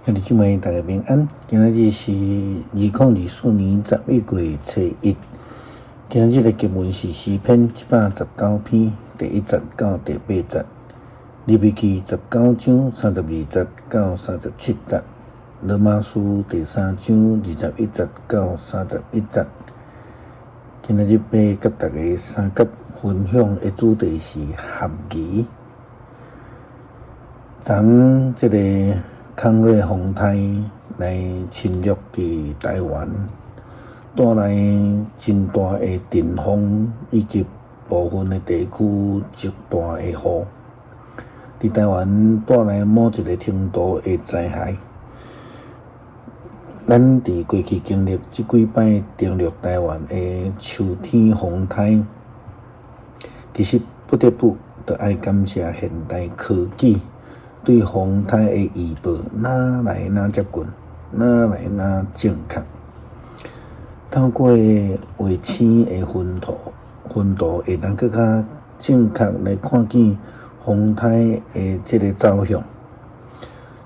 兄弟姊妹，大家平安。今仔日是2024年11月初一。今仔日的經文是詩篇119篇第一節到第八節，利未記19章32節到37節，羅馬書第三章21節到31節。今仔日欲佮大家相佮分享的主題是合宜。昨這個康瑞風颱來侵略佇台灣，帶來真大的陣風，以及部分的地區極大的雨，佇台灣帶來某一個程度的災害。咱佇過去經歷這幾擺登陸台灣的秋天風颱，其實不得不著愛感謝現代科技對風颱的預報，哪來哪接近，哪來哪正確。透過衛星的分圖，分圖會當閣較正確來看見風颱的這个走向。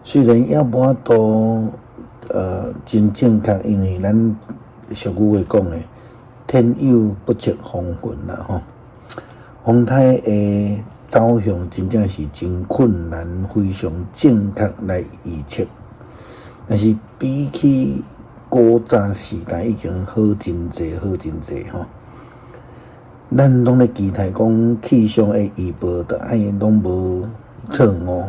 雖然猶無法度真正確，因為咱俗語話講的“天有不測風雲”啦吼。風颱的走向真正是真困難，非常正確來預測。但是比起古早時代已經好真濟，好真濟吼。咱攏咧期待講氣象的預報，著愛攏無錯誤。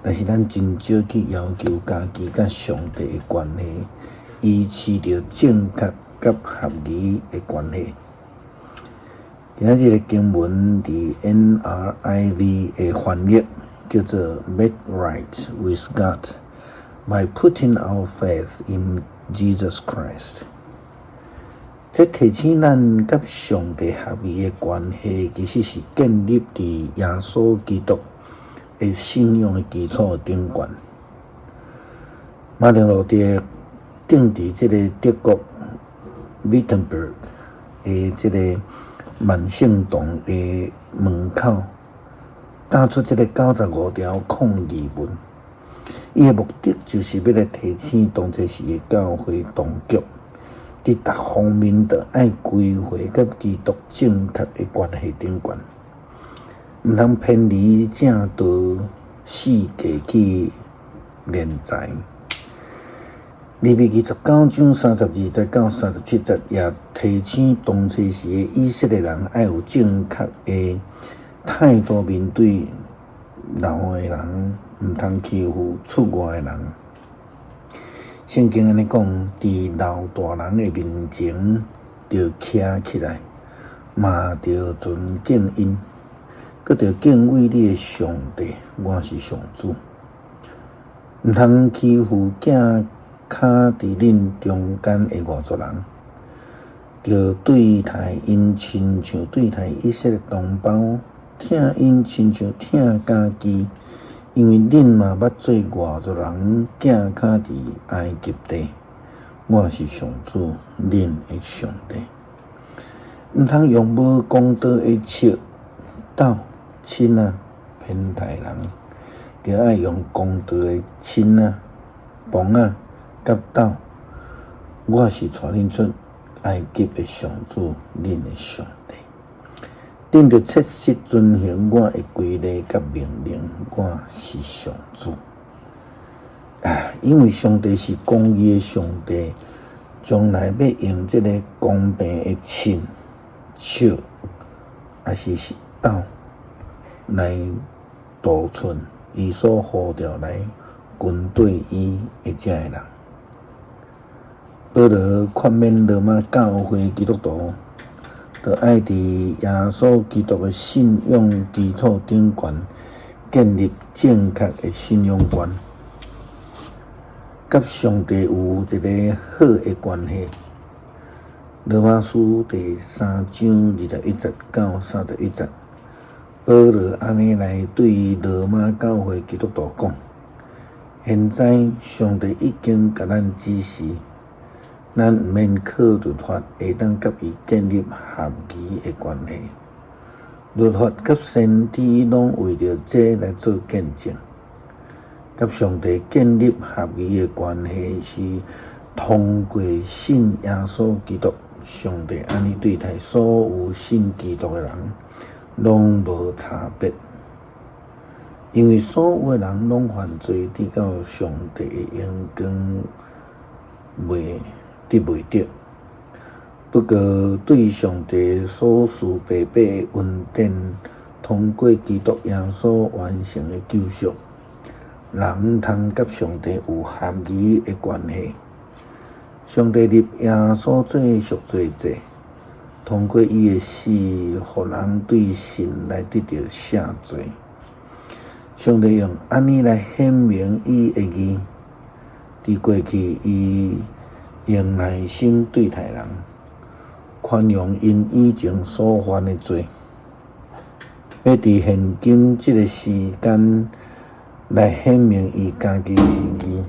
但是咱真少去要求家己佮上帝的關係，維持著正確佮合宜的關係。今仔日的經文佇 NRIV 的翻譯叫做 “Make right with God by putting our faith in Jesus Christ”。這提醒咱佮上帝合宜的關係，其實是建立佇耶穌基督的信仰的基礎頂懸。馬丁路德釘佇這个德國 Wittenberg 的這个萬聖堂的門口，打出這个95條抗議文。伊的目的就是欲來提醒當時的教會當局，佇逐方面都愛歸回佮基督正確的關係頂懸，毋通偏離正道，四界去斂財。利未記19章32節到37節也提醒當時的以色列人愛有正確的態度面對老的人，毋通欺負出外的人。聖經按呢講，佇老大人的面前，著徛起來，嘛著尊敬𪜶，閣著敬畏你的上帝，我是上主。毋通欺負寄跤佇恁中間的外族人，著對待𪜶親像對待以色列同胞，疼𪜶親像疼家己，因為恁嘛捌做外族人，寄跤佇埃及地。我是上主，恁的上帝。毋通用無公道的尺斗秤仔偏待人，著愛用公道的秤仔、磅仔佮斗。我是帶恁出埃及的上主，恁的上帝。恁著切實遵行我的規例佮命令，我是上主。啊，因為上帝是公義的上帝，將來欲用這个公平的秤、尺，抑是斗來度寸，伊所呼召來跟隨伊的這个人。保羅勸勉羅馬教會基督徒，著愛佇耶穌基督的信仰基礎頂懸，建立正確的信仰觀，佮上帝有一个好的關係。羅馬書第三章21節到31節，保羅按呢來對羅馬教會基督徒講：現在上帝已經共咱指示，咱毋免靠律法，會當佮伊建立合宜的關係。律法佮先知攏為著這來做見證。佮上帝建立合宜的關係，是通過信耶穌基督。上帝按呢對待所有信基督的人，攏無差別，因為所有的人攏犯罪，得到上帝的榮光袂得袂著。不過，對上帝所賜白白的恩典，通過基督耶穌完成的救贖，人通佮上帝有合宜的關係。上帝立耶穌做贖罪祭，通過伊的死，予人對神來得著赦罪。上帝用按呢來顯明伊的義。佇過去，伊用耐心對待人，寬容𪜶以前所犯的罪，欲佇現今這个時間來顯明伊家己是義，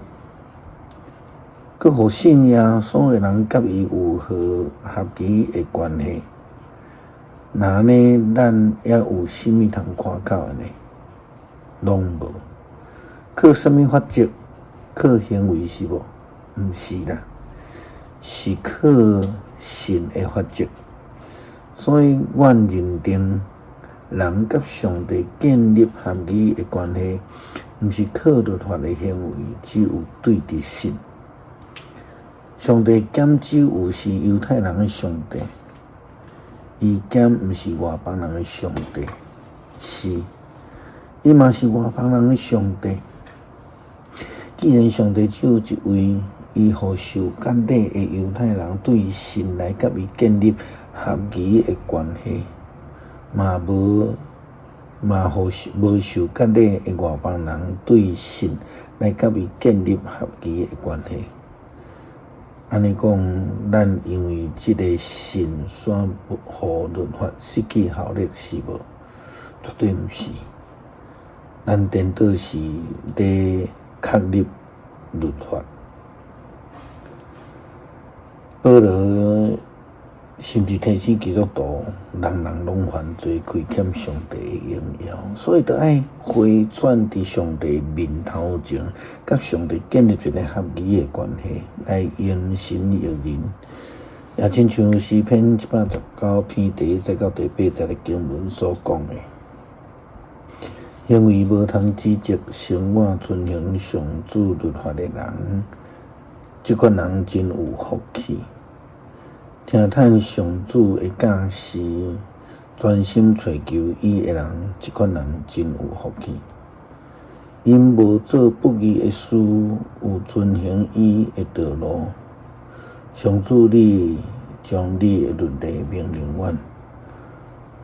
閣予信耶穌的人佮伊有和合宜的關係。若按呢，咱猶有啥物通誇口的呢？攏無。靠啥物法則？靠行為是無？毋是啦，是靠信的法則。所以，阮認定人佮上帝建立合宜的關係，毋是靠律法的行為，只有對著信。上帝敢只有是猶太人的上帝，伊敢毋是外邦人的上帝？是，伊嘛是外邦人的上帝。既然上帝只有一位，伊予受割禮的猶太人對神來佮伊建立合宜的關係，嘛無嘛予無受割禮的外邦人對神來佮伊建立合宜的關係。按呢講，咱因為這个信，煞予律法失去效力是無？絕對毋是。咱顛倒是咧確立律法。保羅甚至提醒基督徒，人人攏犯罪，虧欠上帝的榮耀，所以著愛回轉佇上帝面頭前，佮上帝建立一个合宜的關係，來榮神益人。也親像詩篇119篇第1節到第8節的經文所講的，行為無通指責生活遵行上主律法的人，這款人真有福氣。聽趁上主的教示，專心揣求伊的人，這款人真有福氣。𪜶無做不義的事，有遵行伊的道路。上主，你將你的律例命令阮，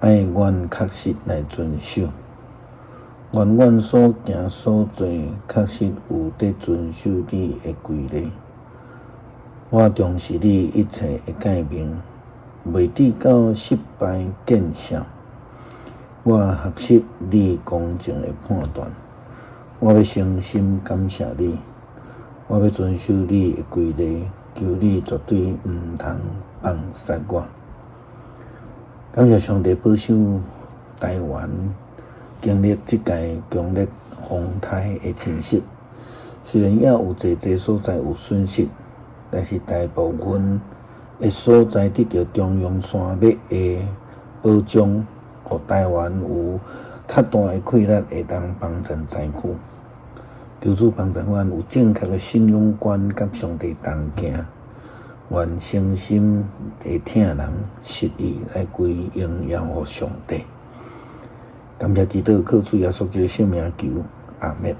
愛阮確實來遵守。願阮所行所做，確實有佇遵守你的規例。我重視你一切的誡命，袂致到失敗見笑。我學習你公正的判斷，我欲誠心感謝你，我欲遵守你的規例，求你絕對毋通放殺我。感謝上帝保守台灣經歷這屆強烈風颱的侵襲，雖然猶有濟濟所在有損失，但是大部分的所在得著中央山脈的保障，予台灣有較大的氣力會當幫贊災區。求主幫助阮有正確的信仰觀，佮上帝同行，願誠心的疼人，實意來歸榮耀予上帝。感謝基督，靠主耶穌基督聖名求，阿們。